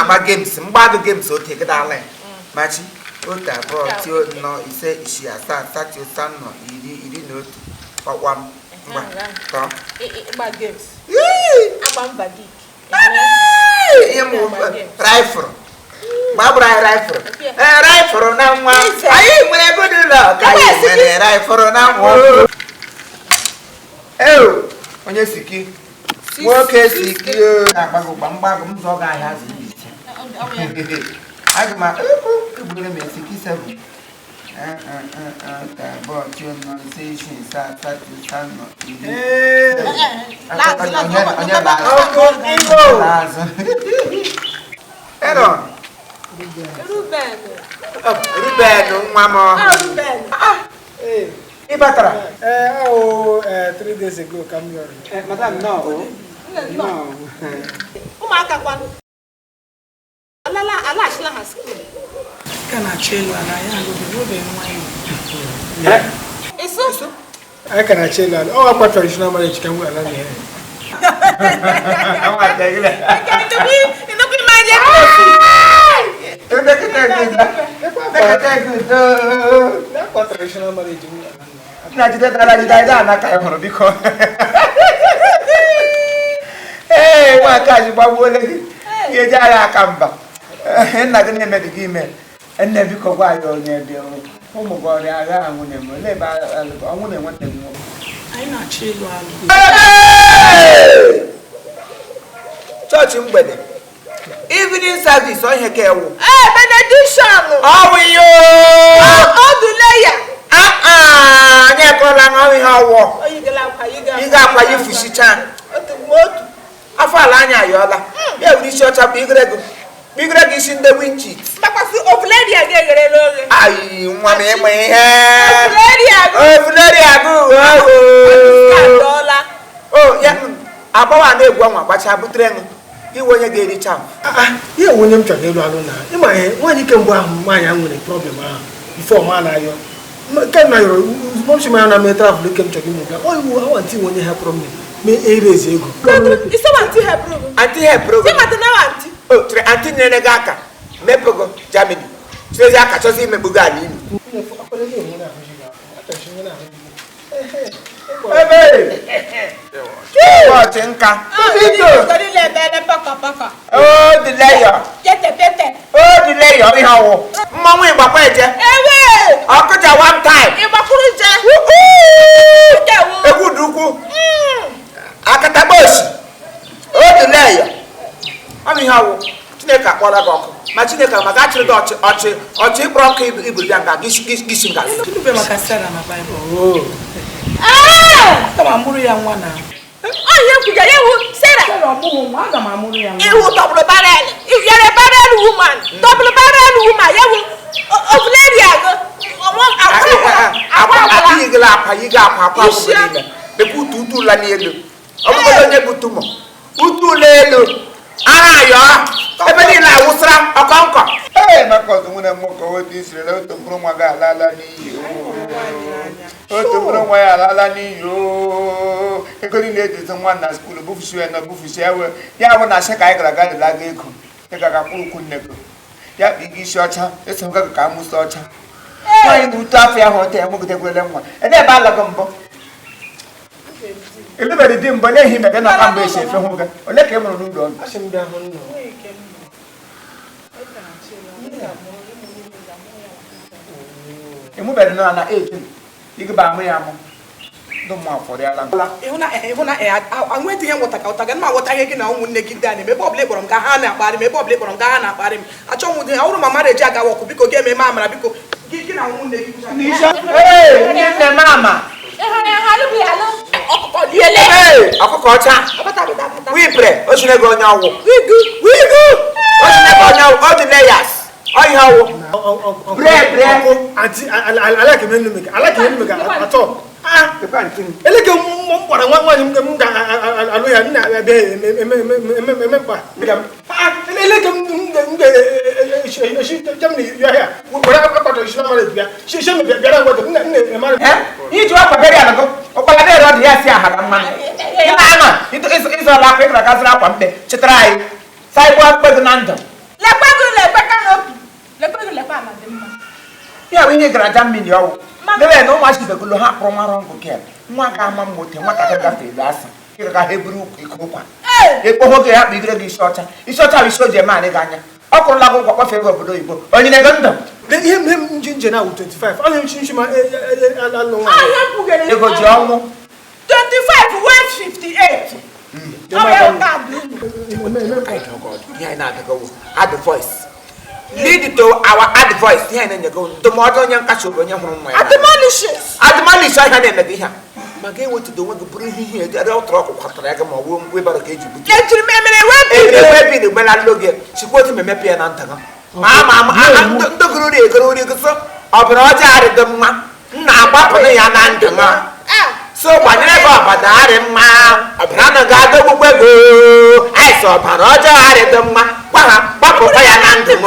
Agba games, mgbadụ games otu egedala ya machi otu, abụọ, tio, nọ, ise, isii, asaa, asatọ, anọ, 10, 11, ọkwa m. Ngwa, tọọ. Ịgba games. Yee! Agba mba dik. Ihe m rifle gbagburu anyị, rifle, ee, rifle na nwa anyị nwere good luck, anyị nwere rifle na nwa. Eo, onye siki nwoke siki o na-agbago gba mgbagụ m zọ ga ahịa azụ ise. Aga m egbure m esiki seven, abụọ, tio, nọ, ise, isii, ise, asatọ, ise, anọ, 10. Onye na-azụ? Aaron. Ruben. Ruben nwa m. Ruben. Ị batara? Ee, ọ 3 days ago ka m yọrọ. Madam, no. Nne, ụmụaka kwanụ alala, alaghachila ha school? Ka na-achọ elu ala ya alụbeghị n'obe nwa ya. Isu. Anyị ka na-achọ ịlụ ala. Ọ akwa traditional marriage ka m nwere ala na ya. Nnukwu ime anya. Akwa traditional marriage m nwere ala na ya. Na jide dara jide anyị anaka ya hụrụ, biko. Ee, nwaka ji gbagbuole gị ihe eji agha aka mba. Nna gị na-emebi gị ime. Nne, biko, gwa anyị onye dị ụmụ gị ọrịa agha nwunye m. Olee ebe ọnwụ na nwanne gị nwoke? Anyị na-achọ ịlụ alụ. Chọọchị mgbede, evening service, ọ ihe ka ewu. Ee, benediction. Ọwụ ihe. Oduleya. Anyị ekọla ṅụọ ihe ọwụ. Oyigala akwa yiga. Ịga akwa yifusicha. Otu mgbe otu. Afọ ala anyị ayọọla ya were isi ọcha kpigere gị, kpigere gị isi ndị winchit. Mgbakwasị ofuleria ga-egherela oghe. Ayi, nwa m, ịma ihe. Ofuleria gị. Ofuleria gị. Adọọla. O ya agbawa na-egwu ọnwa gbacha butere ṅụ iwe onye ga-ericha m. Ihe onye m chọrọ ịlụ alụ na ịma ihe nwaanyị kemgbe ahụ nwaanyị ahụ nwere problem ahụ before ma na-ayọ nke na yọrọ ozugbo m si ma ya na mee travel ke m chọrọ ime bịa ọ iwu awa ntị nwe onye hepụrụ m mee erezi ego. Isi aunty hepụrụ gị? Aunty hepụrụ gị. Ịmata na aunty. O chere aunty nyere gị aka mepụgo Germany, chirezi aka chọzi imegbu gị ala imi ebe ọchị nka. O dị leyọ. O dị leyọ, ihe ọwụ mmanwụ ịgbakwa eje. Ewe! Ọkụja one time. Ịgbakwuru je. Egwu dị ukwu akatakposi. O dị leyọ, ọ bụ ihe ọwụ. Chineke akpọla gị ọkụ, ma Chineke maka achịrị gị ọchị ọchị ọchị ịkpọrọ nkụ iburu bịa nga gị si nga. Ịnụbe maka Sarah na Baịbụl? Aga m amụrụ ya nwa na Onye kwuga ya ewu Sarah. Sarah ọ mụghị nwa, aga m amụrụ ya nwa. Iwu double barrel. Yere barrel woman. Double barrel woman. Ya wu ovuleria gị. Akwa yighịla akwa yighị akwa akwa akwụkwọ niile lekwa utu utu ụla n'elu. Ọ bụgodị onye bụ tumọ utu ụlọ elu ara ayọ ebe niile awụsara ọkọnkọ. Ee, maka ọzọ nwere m nwoke otu isirila otu mkpụrụ nwa gị alala n'iyi. Otu mkpụrụ nwa ya alala n'iyi. Oo, ego niile ejizi nwa na school bufusi ya na bufusi ya wee ya bụ na asị ka anyị gara aga lelaga ego ị ga ga-akwụ ukwu nne gị ya kpa ige isi ọcha eso gị ka amụsị ọcha nwaanyị na utu afọ ya hụ ọta ya mụgidekwele nwa ede ebe alaghị mbụ elubere di mbụ n'ihi mebe na ọka mgbe esi efe hụ gị ole ka ị mụrụ n'ụlọ ọnụ. Asị m bịa hụ nna. Ị mụbere nọ na eji ịgụba amụ ya amụ ndị mmụọ afọrịala m. Ịhụ na anwedị ihe nwụta ka ụta ga ma aghọta ihe gị na ụmụnne gị ndị a na-eme. Ebe ọbụla ị kpọrọ m ka ha na-akparị m, ebe ọbụla ị kpọrọ m ka ha na-akparị m, achọghị m ụdị ha. Ọrụ ma mmadụ eji agawa ọkụ, biko gị eme amara, biko gị na ụmụnne gị. Ee, ndị nne m ama. Ọkụkọ liele. Ee, ọkụkọ ọcha wipre osinego onye ọwụ wigu wigu osinego onye ọwụ ọ dị layers ọ ihe ọwụ. Bre, bre. Aunty, I like him anyway. I like him anyway at all. Ah, eleke m kpọrọ nwa nwaanyị m ga-alụ ya nna abịa eme eme eme eme mkpa. Ah, eleke m ga-esi Germany bịa ya were akwa traditional marriage bịa shi shi bịara ngwa nna nna eme. Iji akwa bere alụgụ ụkpala bere ọ dị ya si aha na mmanụ ị na-ama ịzọla akwa ịgara gaziri akwa mkpe chetara anyị saịbụ akpụkpọ gị na ndụ. Lekwe gị, lekwe canopy, lekwe gị, lekwe ala dị mma. Ya bụ ihe gara Germany ọwụ lele na ụmụachi begolo ha kpọrọ nwa rọngụ kel nwa ga-ama mma ote nwatakịrị gafere elu asa ịgaga ha eburu iko ụkwa ekpoho gị ya kpigire gị isi ọcha, isi ọcha bụ isi o ji eme anị gị anya. Ọ kụrụla gị ụgwọ kpọfee gị obodo oyibo, onye na-ego ndụ. Ihe m ji nje na awụ 25, ọ na-echi nchi ma alụ nwaanyị. Ahịa mkpughere. Ego ji ọnwụ. 25 158. Ọ bụ ya kaadị unu. Ihe anyị na-adịgo advice, lead to our advice. Ihe anyị na-enyego ndụmọdụ, onye nkasi obi, onye hụrụ nwa ya n'anya. Admonishes. Admonish ọhịa na-eme gị ihe a ma ga ewetudo onwe gị bụrụ ihe ihe ebe ọ tọrọ ọkụ kwatara ya gị ma ọ bụ webara ka eji bute. Ejiri m emere wee ebe bido. ebe bi na gbela gị chikwa otu ma emepe ya na nta gị ma ndị gụrụ uri egoro uri gị so ọbara ọjọọ adịghị mma, m na-agbapụrụ ya na ndụ m. So gbanyere gị ọbara arị mma, ọbara anaghị adọgbukwe gị aịsị, ọbara ọjọọ adịghị mma, gwa ha gbapụkwa ya na ndụ m.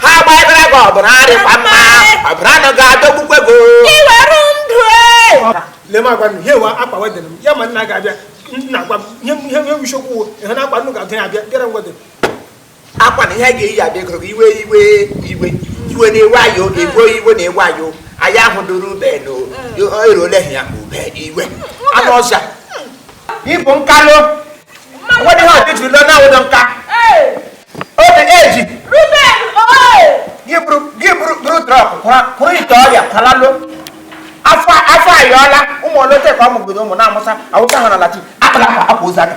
Ha gbanyere gị ọbara arịkwa mma, ọbara anaghị adọgbukwe gị. Iweru ndụ e. Lee m, agwa m ihe wa akpa wedding m ya ma nna ga-abịa, nna agwa m ihe ihe ihe isiokwu ihe na akpa nnu ga-adị ya abịa bịara m wedding. Akwa na ihe ga-eyi abịa egoro gị iwe iwe iwe iwe na-ewe ayo ewe iwe na-ewe ayo anyị ahụ duru ube na eruole ya ube iwe anụ ọzọ ịbụ nkalụ nwere ihe ọdịjiri lọ na-awụdọ nka obi eji. Ruben oe. Gị buru gị buru buru truck kwụrụ ite ọrịa kwalalụ afọ afọ ayọọla ụmụ olote ka ọ mụgodo ụmụ na-amụsa awụsa ha na latin akpala akwa akwa ozu aka.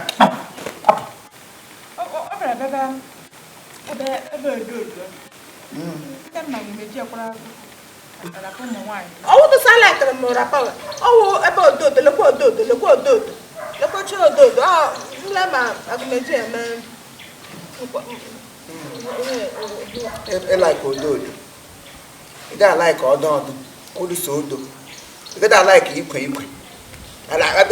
Ọ bịara bebe ebe ebe odo odo. Ndị nna gị meji ekwara rapa ụmụ nwaanyị. Ọwụ dị silent m rapawa. Ọwụ ebe odo odo, lekwa odo odo, lekwa odo odo. Lekwa chi odo odo. Ọ nle ma agụmeji eme. Ịlaik odo odo, ị ga alaik ọdọ ọdụ oluso odo, ị gaghị alaik ikwe ikwe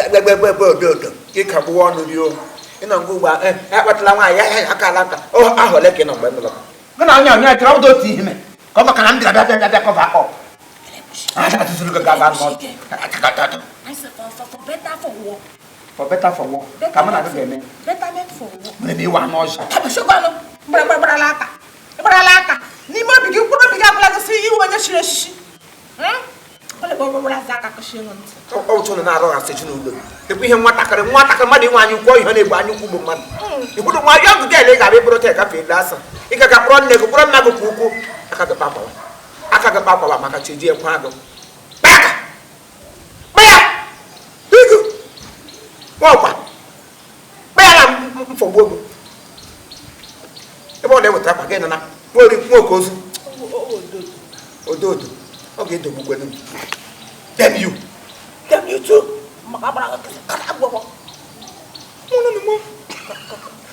gbegbegbegbe odo odo gị kagbuwa ọnụ rio ịnọ ngwa ugbo a akpatala nwaanyị ya aka ala nka ahụ ole ka ị nọ mgbe m lọrọ gị na onye onye chọrọ ọdụ otu ihe mee ka ọ maka na m bịara bịa bịa bịa cover up aja atụtụrụ gị gaba n'ọdụ. For better for war. For better for war ka mụ na gị ga-eme. Betterment for war. Mere m iwe anụ ọzọ. Tabashogwanụ gbaragbarala aka gbarala aka n'ime obi gị, mkpụrụ obi gị agwụla gị sị iwe onye chiri echichi aka kụchie ntị. Otu ụnụ na-arụghasị ezinụlọ, ekwu ihe nwatakịrị nwatakịrị mmadụ inwe anya ukwu, ihe na-egbu anya ukwu bụ mmadụ ikwuru nwa ya ọgụgụ ele ga-abịa bụrụ taa gafe elu asa ị gaga kpọrọ nne gị kpọrọ nna gị ka ukwu aka gị kpakwawa aka gị kpakwawa maka chi ekwe agụ kpaka kpaya igu nwakwa kpaya na mfọgbu ogu ebe ọ na-ewetara akwa gị nọ na nwa nwoke ozu odo odo ọ ga-edogbukwenu. Damn you, damn you too. Maka agbara gị kara agwọgwọ.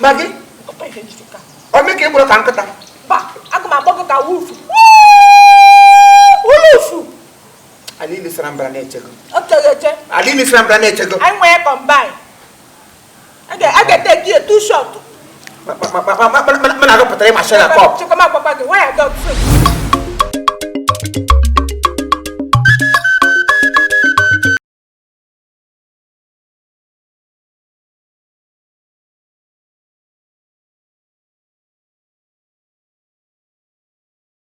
Ma gị ọtọ ihe njisi ka ọ mee ka ị gbụrụ ka nkịta. Ba aga m akpọ gị ka wolf wulufu. Ala ili sara mbara na-echego. O chere eche. Ala ili sara mbara na-echego. Anyị nwee combine a ga-eteki ya two shot. Mana agụ pụtara ịma share na cup. Chekwa m agbakwa gị waya dog.